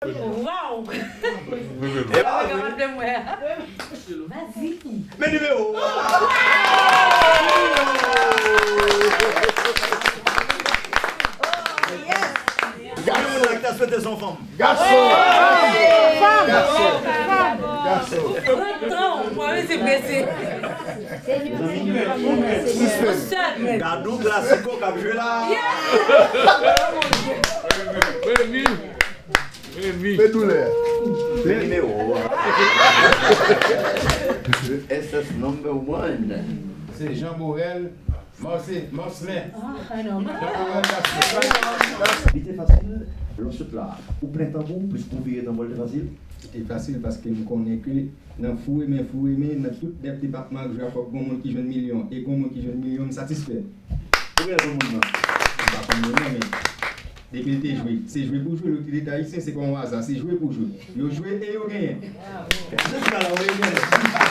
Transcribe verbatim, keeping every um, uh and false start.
Waw! E pa vre. Vas-y. Men nimewo. Nimewo nan ki ta swete se yon fanm. Gason! Fanm! Gason! Fanm! Gason! Pran tan w, mwen, se prese. Mezanmi, Gadou Classico k ap jwe la. Remi! Remi! Fè doulè. Fè nimewo a. S S number one. Se Jean Borel. Mars, Mars, men. Ah, non. Jean Borel Gason. Li te fasil, lè w sot la, ou plen tanbou, plis pou vire tanbou, li te fasil. Li te fasil paske m konnen ke nan Fou Renmen, Fou Renmen, nan tout nèf depatman, Jwafòk, gon moun ki jwenn milyon. E gon moun ki jwenn milyon, m satisfè. Ou gen pou moun nan? M pa konn non, men depi l te jwe, se jwe pou jwe, lòt leta ayisyen, se pa yon aza, se jwe pou jwe. Yo jwe e yo genyen. Jodi a la, ou genyen.